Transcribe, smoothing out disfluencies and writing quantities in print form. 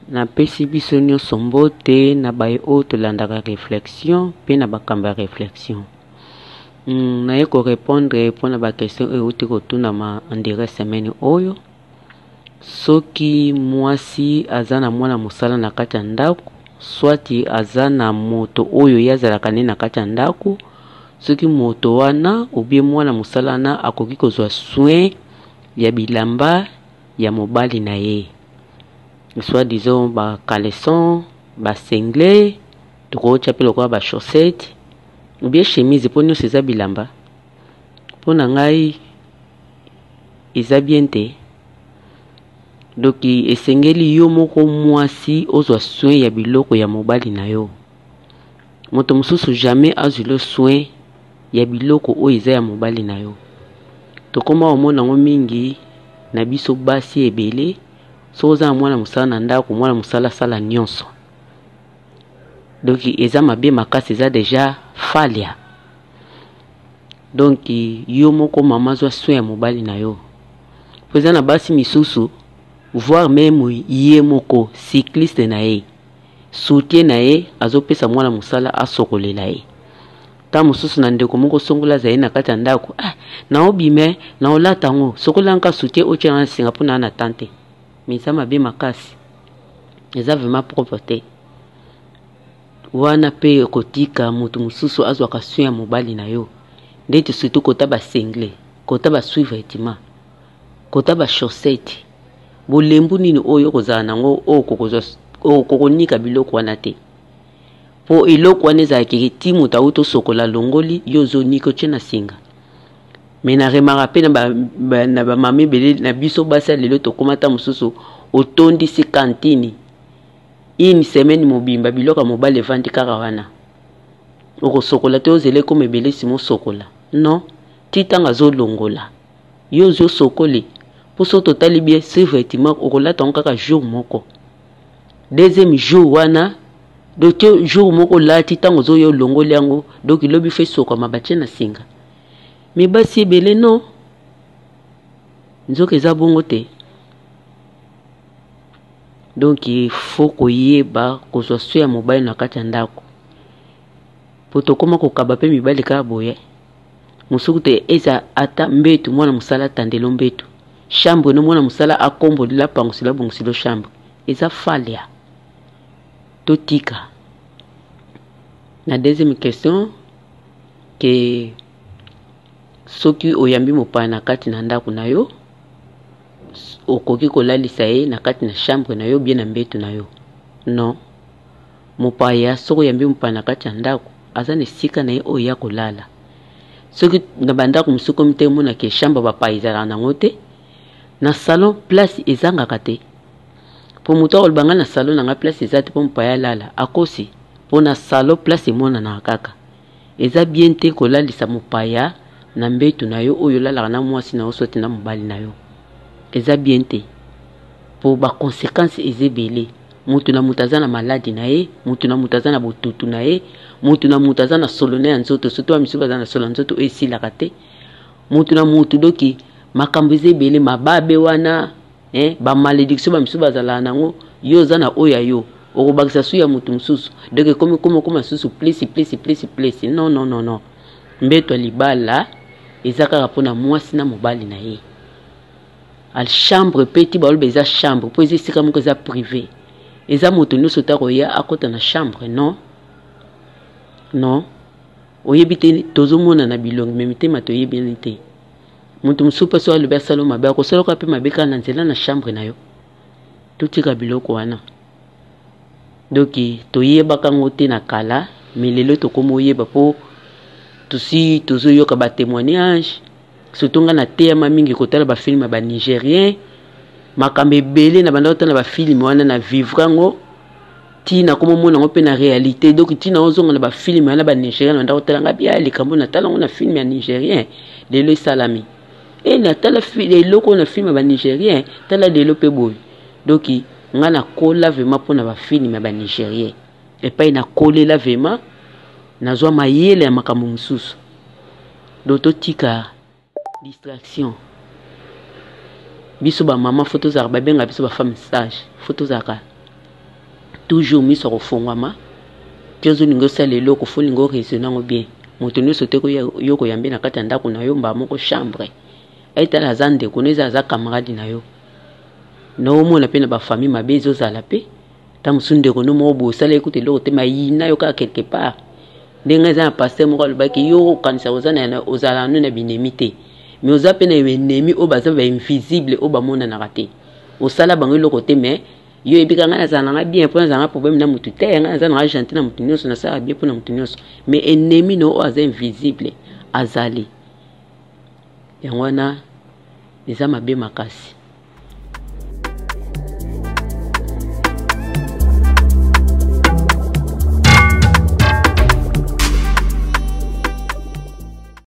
Napesi biso nionso mbote na baye oyo tolandaka reflexion pe na bakambi ya reflexion. Naye ko repondre pona ba question oyo ewuti kotunama on dirait semaine oyo. Soki mwasi aza na mwana mosala na kati ya ndako, soit aza na moto oyo ye azalaka ne na kati ya ndako, soki moto wana ou bien mwana mosala wana akoki kozwa soin ya bilamba ya mobali na ye, soit disons ba caleçon, ba singlet, tokotia pe lokola ba chaussette ou bien chemise po nionso eza bilamba. Po na ngai eza bien te. Donc esengeli yo moko mwasi ozwa soin ya biloko ya mobali na yo. Moto mosusu jamais azwilo soin ya biloko oyo eza ya mobali na yo. Tokoma komona yango mingi na biso basi ebele, soki oza na mwana mosala na ndako, mwana mosala asala nyonso. Donc eza mabe makasi, eza deja falia. Donc yo moko mama zwa soin ya mobali na yo. Po eza na basi misusu, voire meme ye moko cycliste na ye, soutien na ye azopesa mwana mosala asokolela ye. Tango mosusu na ndeko moko songola azali na kati ya ndako, ah, naobime, naolata yango, sokola nka soutien otia na singa mpo na na tante. Mais eza mabe makasi, eza vraiment propre te. Wana pe okotika moto mosusu azwaka soin ya mobali na yo, ndeti surtout kota ba singlet, kota ba sous-vêtements, kota ba chaussettes. Bolembu nini oyo okozala nango oyo okokozwa, okokonika biloko wana te. Po eloko wana ezalaka ti moto awuti osokola alongoli, yo ozonika otie na singa. Mais na remarka pe na ba mama ebele na biso basi ya lelo tokoma ata mosusu otondisi cantine une semaine mobimba biloko ya mobali evandi kaka wana, okosokola te, ozela ekoma ebele sima osokola. Non, ti ntango azolongola yo ozwi osokoli, po soki totali bien survêtement okolata yango kaka jour moko, deuxième jour wana donc te jour moko olati, ntango ozoya olongoli yango, donc lobi fo esokwama batie na singa. Mais basi ebele non, nzoka eza bongo te. Donc il faut koyeba kozwa soin ya mobali na kati ya ndako, po tokoma kokaba pe mibali kaka boye. Mosuku te eza ata mbetu mwana mosala atandelo mbetu, chambre no mwana mosala akombolela apangusila abongisilo chambre, eza falia. Totika na deuxième question ke soki oyambi mopaya na kati na ndako na yo, okoki kolalisa ye na kati na chambre na yo bien na mbetu na yo. Non, mopaya soki oyambi mopaya na kati ya ndako aza na esika na ye oyo ya kolala. Soki na bandako mosusu komi te omona ke chambre bapaya ezalaka nango te, na salon place ezangaka te. Po moto akoloba nga na salon na nga place eza te po mopaya alala, akosi. Po na salon place emonanaka kaka. Eza bien te kolalisa mopaya na mbetu na yo oyo olalaka na mwasi na yo soit na mobali na yo. Eza bien te. Po ba consequences eza ebele. Mutu na mutu aza na maladi na ye, mutu na mutu aza na botutu na ye, mutu na mutu aza na solo na ya nzoto, surtout ba misusu baza na solo ya nzoto oyo esilaka te. Mutu na mutu doki makambo eza ebele, mababe wana, eh, ba malediction ba misusu bazalaka nango, yo oza na oyo ya yo, okobakisa su ya mutu mosusu, donc ekomi koma koma susu plus plus plus plus. Non, non, non, non. Mbeto ya libala eza kaka mpona mwasi na mobali na ye. Al chambre pe ti baloba eza chambre po eza esika moko eza privé, eza moto nyonso te akoya akota na chambre. Non, non, oyebi te, tozomona na bilongi me mitema toyebani te. Moto mosusu mpe soki alobi asala mabe, akosalaka mpe mabe kaka na nzela na chambre na yo. Totika biloko wana. Donc toyebaka yango te na kala, mais lelo tokoma oyeba po tosi tozoyoka ba témoignage. Surtout nga nateyama mingi kotala ba film ya ba Nigérien, makambo ebele na banda kotala ba film wana na vivre yango ti nakoma omona yango mpe na réalité. Donc ti naozonga na ba film wana ba Nigérien na banda kotala nga bia likambo natala yango na film ya Nigérien lelo esalami. E natala eloko na film ya ba Nigérien tala lelo mpe boye. Donc nga nakola vraiment mpona ba film ya ba Nigérien, epai nakolela vraiment nazwa mayele ya makambo mosusu. Donc totika distraction. Biso ba mama faut tozalaka, babenga biso ba femme sage, faut tozalaka Toujours miso ya kofongwama, mpe ozolinga osala eloko, fo olinga oraisonne yango bien. Moto nyonso te yo koyambe na kati ya ndako na yo mbala moko chambre. Etala aza ndeko no, eza aza camarade na yo. Na omona mpe na bafamille mabe ezozala mpe ta mosusu ndeko no moko boye osala ekuta eloko te, mayina yo kaka quelque part. Ndenge eza na pasteur moko alobaki, yo okanisa oza na ozala no na binemi te, mais oza mpe na ennemi oyo baza ba invisible, oyo bamonanaka te. Osala bango eloko te, mais yo oyebi ka ngai nazala nanga bien mpo nazala na problème na motu te, ngai naza nanga gentil na motu nyonso, nasala bien mpo na motu nyonso, mais ennemi no oyo aza invisible azali. Yango wana eza mabe makasi.